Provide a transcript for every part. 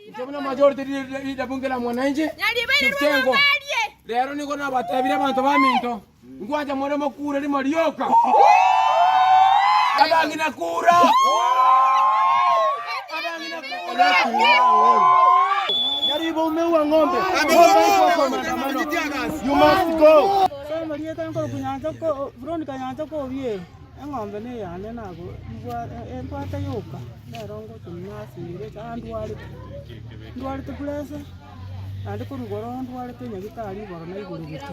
Inche buna majority leader bunge la mwananchi Shevchenko, rero nigo nabatebirie abanto baminto, nkwancha more mokure rimo rioka. Abang'ina kura! Abang'ina kura! Nyaribo umeua ng'ombe. Ng'ombe iko kwa maandamano. You must go. Soma rieta nkoroku Nyancha ko Veronica Nyancha kobiero, eng'ombe na eyane nago mbwa embwate yoka, nero ngotumia ase ere echa ndwarete, ndwarete pressure, naende korwa igoro ndwarete nyagitari igoro naigoreretwe.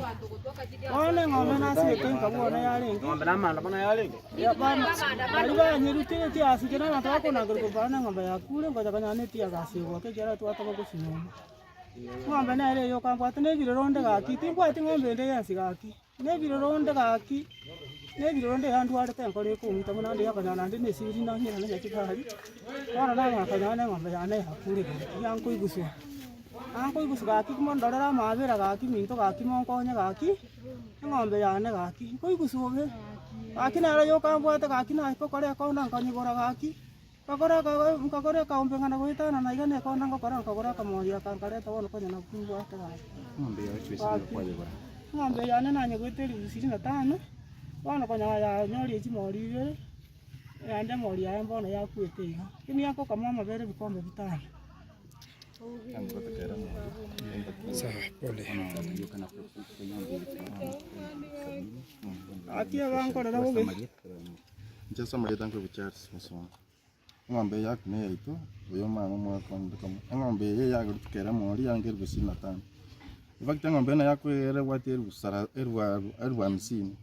Bono eng'ombe nasirete nka bono yarenge, ya bono baria banyerutire tiasike na abanto bakonangeria korwa bono eng'ombe yakure ngocha konyora na etiagasi egoaka ekiagera twataka gosinyoma. Ng'ombe nere eye okambwata na ebirero onde gaki, timbwati ng'ombe ende yensi gaki, na ebirero onde gaki, na ebirero onde yandwarete enkoro ekong'ita buna nde okonyora naende na esibiri nanyora na nyachigari, bono nang'ora konyora na eng'ombe yane yakure gaki, yankoiguswa, yankoiguswa gaki mondorere amabera gaki minto gaki monkonye gaki, eng'ombe yane gaki, nkoiguswa bobe, gaki nere yokambwate gaki nakokora ekonda nkanyegora gaki. Nkagora nkagora ekaombe ng'a nagoetanana iga nekonda ngokora nkagora akamori aka nkareta bono konya nabwo mbwate gaki. Gaki, eng'ombe yane nanyegwete elifu ishirini na tano, bono konya yanyorie chimori ibere, naende emori yaye mbono yakwete iga. Lakini yakokama amabere ebikombe bitano. Gaki abankorera bobe. Inche ase amarieta nkoigwa Charles Mosongo. Eng'ombe eye yaku neyaito, oyo omwana omwaka onde kamo. Eng'ombe eye yagoretwe kera emori yange elfu ishirini na tano. In fact eng'ombe eye nayo yakoegera ebwate elfu sara elfu aru elfu hamsini.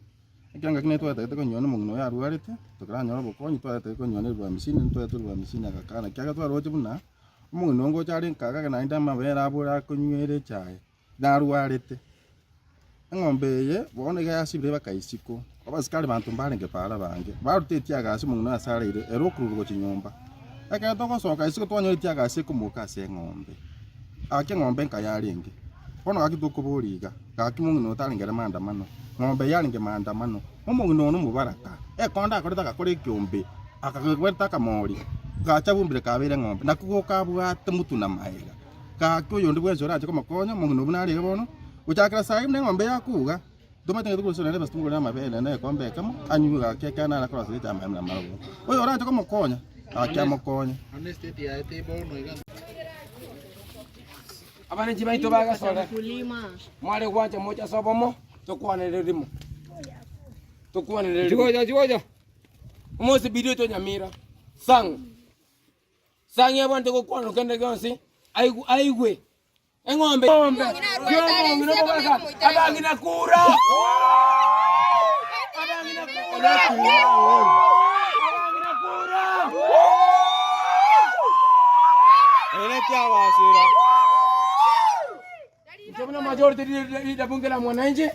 Ekero ngaki nere twatagete konyora na omong'ina oyo arwarete, tokaranyora obokonyi twatagete konyora elfu hamsini, ntwaetwe elfu hamsini agakana ekiagera twaroche buna, omong'ina oyo ngocha are nkaga naende amabere abore akonywera echae. Narwarete. Eng'ombe eye bono iga yasibire baka isiko, abasikari banto mbarenge paara bange, barute etiagasi omong'ina ase areire ere okorurwa gochia nyomba. Ekero togosoka isiko twanyora etiagasi ekomoka ase eng'ombe, gaki eng'ombe nka yarenge. Bono gaki tokoboria iga, gaki mong'ina oyo tarenge ere maandamano, ng'ombe eye yarenge maandamano, omong'ina oyo nomobaraka, ekonda akorete agakora ekiombe, akagwerete akamori, gacha bumbire kabeire eng'ombe, naki gokabwate motwe na maega. Gaki oyonde bwensi orache komokonya, omong'ina obwo nare iga bono, gochakera saa ime eng'ombe yakuga, ntomanyete ng'a tokorusia naende ebesa tomogorere amabere naende egekombe ekemo, anywe gaki ekero nare akorosia echae amaembe na amarabwo. Oyo orache komokonya, gaki amokonye. Abananchi baito bagasore, mware gwancha moche ase obomo, tokwanere rimo, tokwanere rimo. Omosibiri oito Nyamira, Sang. Sang'ia abwate gokwana kende gionsi, aigwe, aigwe. Eng'ombe eng'ombe y'omong'ina omogaka, abang'ina kura! Abang'ina kura! Abang'ina kura! Inche buna majority leader bunge la mwananchi,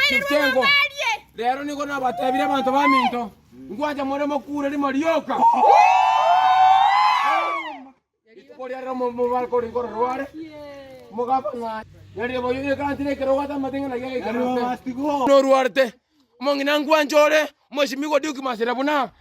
Shevchenko, rero nigo nabatebirie abanto baminto, Nkwancha more mokure rimo rioka. Rituko ria rero mobareke nkororware, mogamba ng'a nyarire boyo oikaranse ekerogo atamanyete ng'a naki agaikaranse. Norwarete, omong'ina nkwancha ore, omweshimiwa Duke Masira buna.